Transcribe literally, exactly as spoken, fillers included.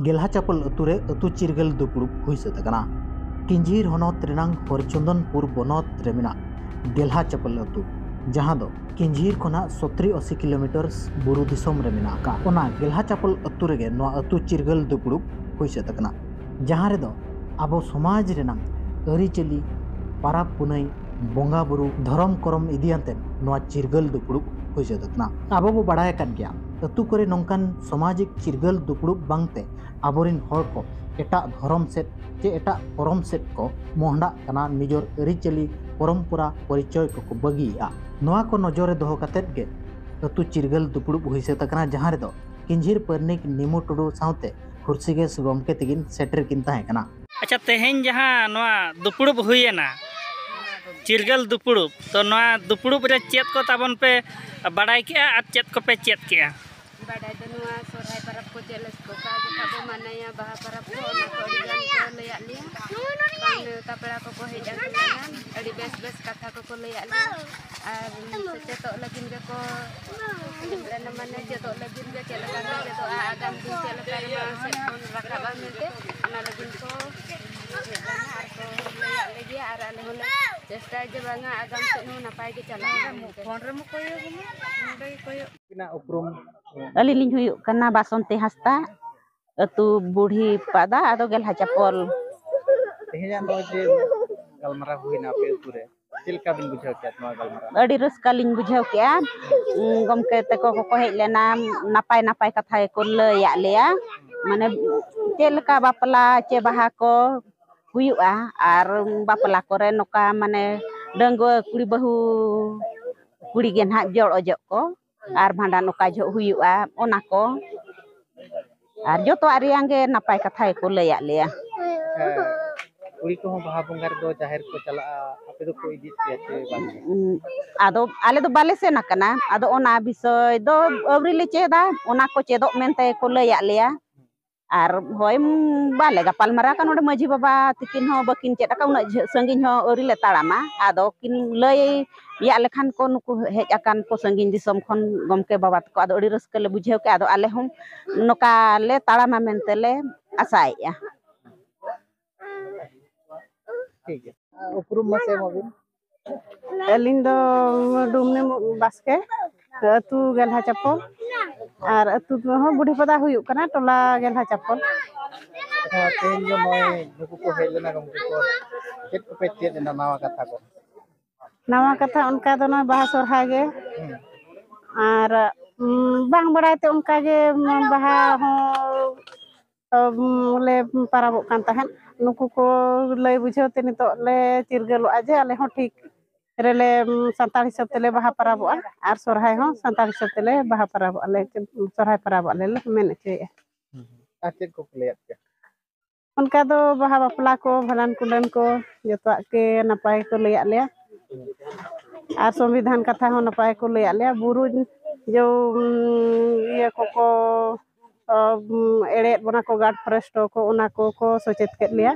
ᱜᱮᱞᱦᱟ ᱪᱟᱯᱚᱞ ᱟᱹᱛᱩ ᱨᱮ ᱟᱹᱛᱩ ᱪᱤᱨᱜᱟᱹᱞ ᱫᱩᱯᱲᱩᱵ ᱦᱩᱭ ᱥᱟᱹᱛ ᱟᱠᱟᱱᱟ᱾ ᱠᱤᱧᱡᱷᱤᱨ ᱦᱚᱱᱚᱛ ᱨᱮᱱᱟᱝ ᱦᱚᱨᱤᱪᱚᱸᱫᱚᱱᱯᱩᱨ ᱵᱚᱱᱚᱛ ᱨᱮ ᱢᱮᱱᱟᱜ ᱜᱮᱞᱦᱟ ᱪᱟᱯᱚᱞ ᱟᱹᱛᱩ, ᱡᱟᱦᱟᱸ ᱫᱚ ᱠᱤᱧᱡᱷᱤᱨ ᱠᱷᱚᱱᱟᱜ ᱥᱚᱛᱨᱤ ᱟᱥᱤ ᱠᱤᱞᱳᱢᱤᱴᱟᱨ ᱵᱩᱨᱩ ᱫᱤᱥᱚᱢ ᱨᱮ ᱢᱮᱱᱟᱜ ᱟᱠᱟᱫ᱾ ᱚᱱᱟ ᱜᱮᱞᱦᱟ ᱪᱟᱯᱚᱞ ᱟᱹᱛᱩ ᱨᱮᱜᱮ ᱱᱚᱣᱟ ᱟᱹᱛᱩ ᱪᱤᱨᱜᱟᱹᱞ ᱫᱩᱯᱲᱩᱵ ᱦᱩᱭ ᱥᱟᱹᱛ ᱟᱠᱟᱱᱟ, ᱡᱟᱦᱟᱸ ᱨᱮᱫᱚ ᱟᱵᱚ ᱥᱚᱢᱟᱡᱽ ᱨᱮᱱᱟᱝ ᱟᱹᱨᱤᱪᱟᱹᱞᱤ, ᱯᱟᱨᱟᱵᱽ ᱯᱩᱱᱟᱹᱭ, ᱵᱚᱸᱜᱟ ᱵᱩᱨᱩ, ᱫᱷᱚᱨᱚᱢ ᱠᱚᱨᱚᱢ ᱤᱫᱤᱭᱟᱱᱛᱮ ᱱᱚᱣᱟ ᱪᱤᱨᱜᱟᱹᱞ ᱫᱩᱯᱲᱩᱵ ᱦᱩᱭ ᱥᱟᱹᱛ ᱟᱠᱟᱱᱟ᱾ ᱟᱵᱚ ᱵᱚ ᱵᱟᱲᱟᱭ ᱟᱠᱟᱫ ᱜᱮᱭᱟ, ᱟᱹᱛᱩ ᱠᱚᱨᱮ ᱱᱚᱝᱠᱟᱱ ᱥᱚᱢᱟᱡᱤᱠ ᱪᱤᱨᱜᱟᱹᱞ ᱫᱩᱯᱲᱩᱵ ᱵᱟᱝᱛᱮ ᱟᱵᱚᱨᱤᱱ ᱦᱚᱲ ᱠᱚ ᱮᱴᱟᱜ ᱫᱷᱚᱨᱚᱢ ᱥᱮᱫ ᱪᱮ ᱮᱴᱟᱜ ᱯᱚᱨᱚᱢ ᱥᱮᱫ ᱠᱚ ᱢᱚᱦᱰᱟᱜ ᱠᱟᱱᱟ, ᱱᱤᱡᱚᱨ ᱟᱹᱨᱤᱪᱟᱹᱞᱤ, ᱯᱚᱨᱚᱢᱯᱚᱨᱟ, ᱯᱚᱨᱤᱪᱚᱭ ᱠᱚᱠᱚ ᱵᱟᱹᱜᱤᱭᱮᱫᱼᱟ᱾ ᱱᱚᱣᱟ ᱠᱚ ᱱᱚᱡᱚᱨ ᱨᱮ ᱫᱚᱦᱚ ᱠᱟᱛᱮᱫ ᱜᱮ ᱟᱹᱛᱩ ᱪᱤᱨᱜᱟᱹᱞ ᱫᱩᱯᱲᱩᱵ ᱦᱩᱭ ᱥᱟᱹᱛ ᱟᱠᱟᱱᱟ, ᱡᱟᱦᱟᱸ ᱨᱮᱫᱚ ᱠᱤᱧᱡᱷᱤᱨ ᱯᱟᱨᱱᱤᱠ ᱱᱤᱢᱩ ᱴᱩᱰᱩ ᱥᱟᱶᱛᱮ ᱦᱩᱨᱥᱤᱜᱮᱥ ᱜᱚᱢᱠᱮ ᱛᱤᱠᱤᱱ ᱥᱮᱴᱮᱨ ᱠᱤᱱ ᱛᱟᱦᱮᱸ ᱠᱟᱱᱟ᱾ ᱟᱪᱪᱷᱟ, ᱛᱮᱦᱮᱧ ᱡᱟᱦᱟᱸ ᱱᱚᱣᱟ ᱫᱩᱯᱲᱩᱵ ᱦᱩᱭᱮᱱᱟ, ᱪᱤᱨᱜᱟᱹᱞ ᱫᱩᱯᱲᱩᱵ, ᱛᱚ ᱱᱚᱣᱟ ᱫᱩᱯᱲᱩᱵ ᱨᱮ ᱪᱮᱫ ᱠᱚ ᱛᱟᱵᱚᱱ ᱯᱮ ᱵᱟᱰᱟᱭ ᱠᱮᱜᱼᱟ ᱟᱨ ᱪᱮᱫ ᱠᱚᱯᱮ ᱪᱮᱫ ᱠᱮᱜᱼᱟ? ᱵᱟᱰᱟᱭ ᱫᱚ ᱱᱚᱣᱟ ᱥᱚᱨᱦᱟᱭ ᱯᱚᱨᱚᱵᱽ ᱠᱚ ᱪᱮᱫ ᱞᱮᱠᱟ, ᱚᱠᱟ ᱡᱚᱠᱷᱟ ᱵᱚ ᱢᱟᱱᱟᱭᱟ, ᱵᱟᱦᱟ ᱯᱚᱨᱚᱵᱽ ᱠᱚ, ᱚᱱᱟ ᱠᱚ ᱟᱹᱰᱤ ᱜᱟᱱ ᱠᱚ ᱞᱟᱹᱭᱟᱫ ᱞᱮᱭᱟ᱾ ᱵᱟᱝ ᱱᱮᱣᱛᱟ ᱯᱮᱲᱟ ᱠᱚᱠᱚ ᱦᱮᱡ ᱟᱠᱟᱱᱟ, ᱟᱹᱰᱤ ᱵᱮᱥ ᱵᱮᱥ ᱠᱟᱛᱷᱟ ᱠᱚᱠᱚ ᱞᱟᱹᱭᱟᱫ ᱞᱮᱭᱟ᱾ ᱟᱨ ᱥᱮᱪᱮᱫᱚᱜ ᱞᱟᱹᱜᱤᱫ ᱜᱮᱠᱚ, ᱢᱟᱱᱮ ᱪᱮᱫᱚᱜ ᱞᱟᱹᱜᱤᱫ ᱜᱮ, ᱪᱮᱫ ᱞᱮᱠᱟ ᱵᱚᱱ ᱪᱮᱫᱚᱜᱼᱟ, ᱟᱜᱟᱢ ᱫᱤᱱ ᱪᱮᱫ ᱞᱮᱠᱟ ᱨᱮ ᱢᱟᱲᱟᱝ ᱥᱮᱫ ᱵᱚᱱ ᱨᱟᱠᱟᱵᱼᱟ ᱢᱮᱱᱛᱮ, ᱚᱱᱟ ᱞᱟᱹᱜᱤᱫ ᱠᱚ ᱦᱮᱡ ᱞᱮᱱᱟ ᱟᱨ ᱠᱚ ᱞᱟᱹᱭᱟᱫ ᱞᱮᱜᱮᱭᱟ᱾ ᱟᱨ ᱟᱞᱮ ᱦᱚᱸᱞᱮ ᱪᱮᱥᱴᱟᱭᱟ ᱡᱮ ᱵᱟᱝᱟ, ᱟᱜᱟᱢ ᱥᱮᱫ ᱦᱚᱸ ᱱᱟᱯᱟᱭ ᱜᱮ ᱪᱟᱞᱟᱜᱼᱟ ᱢᱮᱱᱛᱮ᱾ ᱟᱹᱞᱤᱧ ᱞᱤᱧ ᱦᱩᱭᱩᱜ ᱠᱟᱱᱟ ᱵᱟᱥᱚᱱᱛᱤ ᱦᱟᱸᱥᱫᱟ, ᱟᱹᱛᱩ ᱵᱩᱲᱦᱤ ᱯᱟᱫᱟ, ᱟᱫᱚ ᱜᱮᱞᱦᱟ ᱪᱟᱯᱚᱞ᱾ ᱛᱮᱦᱮᱧᱟᱜ ᱱᱚᱜᱼᱚᱭ ᱡᱮ ᱜᱟᱞᱢᱟᱨᱟᱣ ᱦᱩᱭᱱᱟ ᱟᱯᱮ ᱟᱹᱛᱩ ᱨᱮ, ᱪᱮᱫ ᱞᱮᱠᱟ ᱵᱤᱱ ᱵᱩᱡᱷᱟᱹᱣ ᱠᱮᱫᱟ ᱱᱚᱣᱟ ᱜᱟᱞᱢᱟᱨᱟᱣ? ᱟᱹᱰᱤ ᱨᱟᱹᱥᱠᱟᱹ ᱞᱤᱧ ᱵᱩᱡᱷᱟᱹᱣ ᱠᱮᱜᱼᱟ᱾ ᱩᱸ, ᱜᱚᱢᱠᱮ ᱛᱟᱠᱚ ᱠᱚᱠᱚ ᱦᱮᱡ ᱞᱮᱱᱟ, ᱱᱟᱯᱟᱭ ᱱᱟᱯᱟᱭ ᱠᱟᱛᱷᱟ ᱜᱮᱠᱚ ᱞᱟᱹᱭᱟᱫ ᱞᱮᱭᱟ, ᱢᱟᱱᱮ ᱪᱮᱫ ᱞᱮᱠᱟ ᱵᱟᱯᱞᱟ ᱪᱮ ᱵᱟᱦᱟ ᱠᱚ ᱦᱩᱭᱩᱜᱼᱟ, ᱟᱨ ᱵᱟᱯᱞᱟ ᱠᱚᱨᱮ ᱱᱚᱝᱠᱟ ᱢᱟᱱᱮ ᱰᱟᱺᱜᱩᱣᱟᱹ ᱠᱩᱲᱤ ᱵᱟᱹᱦᱩ ᱠᱩᱲᱤ ᱜᱮ ᱱᱟᱦᱟᱜ ᱡᱚᱲ ᱚᱡᱚᱜ ᱠᱚ, ᱟᱨ ᱵᱷᱟᱸᱰᱟᱱ ᱚᱠᱟ ᱡᱚᱦᱚᱜ ᱦᱩᱭᱩᱜᱼᱟ, ᱚᱱᱟ ᱠᱚ᱾ ᱟᱨ ᱡᱚᱛᱚᱣᱟᱜ ᱨᱮᱭᱟᱝ ᱜᱮ ᱱᱟᱯᱟᱭ ᱠᱟᱛᱷᱟ ᱜᱮᱠᱚ ᱞᱟᱹᱭᱟᱫ ᱞᱮᱭᱟ᱾ ᱦᱮᱸ, ᱠᱩᱲᱤ ᱠᱚᱦᱚᱸ ᱵᱟᱦᱟ ᱵᱚᱸᱜᱟ ᱨᱮᱫᱚ ᱡᱟᱦᱮᱨ ᱠᱚ ᱪᱟᱞᱟᱜᱼᱟ, ᱟᱯᱮ ᱫᱚᱠᱚ ᱤᱫᱤᱭᱮᱫ ᱯᱮᱭᱟ ᱪᱮ ᱵᱟᱝ? ᱩᱸ, ᱟᱫᱚ ᱟᱞᱮ ᱫᱚ ᱵᱟᱞᱮ ᱥᱮᱱ ᱟᱠᱟᱱᱟ, ᱟᱫᱚ ᱚᱱᱟ ᱵᱤᱥᱚᱭ ᱫᱚ ᱟᱹᱣᱨᱤ ᱞᱮ ᱪᱮᱫᱟ, ᱚᱱᱟ ᱠᱚ ᱪᱮᱫᱚᱜ ᱢᱮᱱᱛᱮ ᱠᱚ ᱞᱟᱹᱭᱟᱫ ᱞᱮᱭᱟ᱾ ᱟᱨ ᱦᱳᱭ, ᱵᱟᱞᱮ ᱜᱟᱯᱟᱞ ᱢᱟᱨᱟᱣ ᱠᱟᱱ, ᱱᱚᱰᱮ ᱢᱟᱹᱡᱷᱤ ᱵᱟᱵᱟ ᱛᱤᱠᱤᱱ ᱦᱚᱸ ᱵᱟᱹᱠᱤᱱ ᱪᱮᱫ ᱟᱠᱟᱫ, ᱩᱱᱟᱹᱜ ᱡᱷᱟᱹ- ᱥᱟᱺᱜᱤᱧ ᱦᱚᱸ ᱟᱹᱣᱨᱤ ᱞᱮ ᱛᱟᱲᱟᱢᱟ᱾ ᱟᱫᱚ ᱠᱤᱱ ᱞᱟᱹᱭ ᱭᱟᱜ ᱞᱮᱠᱷᱟᱱ ᱠᱚ, ᱱᱩᱠᱩ ᱦᱮᱡ ᱟᱠᱟᱱ ᱠᱚ ᱥᱟᱺᱜᱤᱧ ᱫᱤᱥᱚᱢ ᱠᱷᱚᱱ ᱜᱚᱢᱠᱮ ᱵᱟᱵᱟ ᱛᱟᱠᱚ, ᱟᱫᱚ ᱟᱹᱰᱤ ᱨᱟᱹᱥᱠᱟᱹ ᱞᱮ ᱵᱩᱡᱷᱟᱹᱣ ᱠᱮᱫᱼᱟ᱾ ᱟᱫᱚ ᱟᱞᱮ ᱦᱚᱸ ᱱᱚᱝᱠᱟ ᱞᱮ ᱛᱟᱲᱟᱢᱟ ᱢᱮᱱᱛᱮ ᱞᱮ ᱟᱥᱟᱭᱮᱫᱼᱟ᱾ ᱴᱷᱤᱠ ᱜᱮᱭᱟ᱾ ᱩᱯᱨᱩᱢ ᱢᱟᱥᱮ ᱮᱢᱟ ᱵᱤᱱ᱾ ᱟᱹᱞᱤᱧ ᱫᱚ ᱰᱩᱢᱱᱤ ᱵᱟᱥᱠᱮ, ᱟᱹᱛᱩ ᱜᱮᱞᱦᱟ ᱪᱟᱯᱚᱞ, ᱟᱨ ᱟᱹᱛᱩ ᱫᱚ ᱦᱚᱸ ᱵᱩᱰᱷᱤᱯᱟᱫᱟ ᱦᱩᱭᱩᱜ ᱠᱟᱱᱟ, ᱴᱚᱞᱟ ᱜᱮᱞᱦᱟ ᱪᱟᱯᱚᱞ᱾ ᱟᱪᱪᱷᱟ, ᱛᱮᱦᱮᱧ ᱫᱚ ᱱᱚᱜᱼᱚᱭ ᱱᱩᱠᱩ ᱠᱚ ᱦᱮᱡ ᱞᱮᱱᱟ ᱜᱚᱢᱠᱮ ᱠᱚ, ᱪᱮᱫ ᱠᱚᱯᱮ ᱪᱮᱫ ᱮᱱᱟ ᱱᱟᱣᱟ ᱠᱟᱛᱷᱟ ᱠᱚ? ᱱᱟᱣᱟ ᱠᱟᱛᱷᱟ ᱚᱱᱠᱟ ᱫᱚ ᱱᱚᱜᱼᱚᱭ ᱵᱟᱦᱟ ᱥᱚᱨᱦᱟᱭ ᱜᱮ᱾ ᱦᱩᱸ᱾ ᱟᱨ, ᱩᱸ, ᱵᱟᱝ ᱵᱟᱲᱟᱭ ᱛᱮ ᱚᱱᱠᱟ ᱜᱮ, ᱩᱸ, ᱵᱟᱦᱟ ᱦᱚᱸ, ᱩᱸ, ᱞᱮ ᱯᱟᱨᱟᱵᱚᱜ ᱠᱟᱱ ᱛᱟᱦᱮᱸᱫ᱾ ᱱᱩᱠᱩ ᱠᱚ ᱞᱟᱹᱭ ᱵᱩᱡᱷᱟᱹᱣ ᱛᱮ ᱱᱤᱛᱚᱜ ᱞᱮ ᱪᱤᱨᱜᱟᱹᱞᱚᱜᱼᱟ ᱡᱮ ᱟᱞᱮ ᱦᱚᱸ ᱴᱷᱤᱠ ᱨᱮᱞᱮ, ᱩᱸ, ᱥᱟᱱᱛᱟᱲ ᱦᱤᱥᱟᱹᱵ ᱛᱮᱞᱮ ᱵᱟᱦᱟ ᱯᱟᱨᱟᱵᱚᱜᱼᱟ ᱟᱨ ᱥᱚᱨᱦᱟᱭ ᱦᱚᱸ ᱥᱟᱱᱛᱟᱲ ᱦᱤᱥᱟᱹᱵ ᱛᱮᱞᱮ ᱵᱟᱦᱟ ᱯᱟᱨᱟᱵᱚᱜᱼᱟ ᱞᱮ, ᱥᱚᱨᱦᱟᱭ ᱯᱟᱨᱟᱵᱚᱜᱼᱟ ᱞᱮ, ᱞᱮ ᱢᱮᱱ ᱦᱚᱪᱚᱭᱮᱫᱼᱟ᱾ ᱦᱩᱸ᱾ ᱟᱨ ᱪᱮᱫ ᱠᱚ ᱠᱚ ᱞᱟᱹᱭᱟᱫ ᱯᱮᱭᱟ? ᱚᱱᱠᱟ ᱫᱚ ᱵᱟᱦᱟ ᱵᱟᱯᱞᱟ ᱠᱚ, ᱵᱷᱟᱸᱰᱟᱱ ᱠᱩᱸᱰᱟᱹᱱ ᱠᱚ, ᱡᱚᱛᱚᱣᱟᱜ ᱜᱮ ᱱᱟᱯᱟᱭ ᱠᱚ ᱞᱟᱹᱭᱟᱫ ᱞᱮᱭᱟ᱾ ᱟᱨ ᱥᱚᱝᱵᱤᱫᱷᱟᱱ ᱠᱟᱛᱷᱟ ᱦᱚᱸ ᱱᱟᱯᱟᱭ ᱠᱚ ᱞᱟᱹᱭᱟᱫ ᱞᱮᱭᱟ᱾ ᱵᱩᱨᱩ ᱡᱮ, ᱩᱸ, ᱤᱭᱟᱹ ᱠᱚᱠᱚ, ᱚ, ᱩᱸ, ᱮᱲᱮᱭᱮᱫ ᱵᱚᱱᱟ ᱠᱚ, ᱜᱟᱨᱰ ᱯᱷᱚᱨᱮᱥᱴ ᱠᱚ, ᱚᱱᱟ ᱠᱚᱠᱚ ᱥᱚᱪᱮᱛ ᱠᱮᱫ ᱞᱮᱭᱟ᱾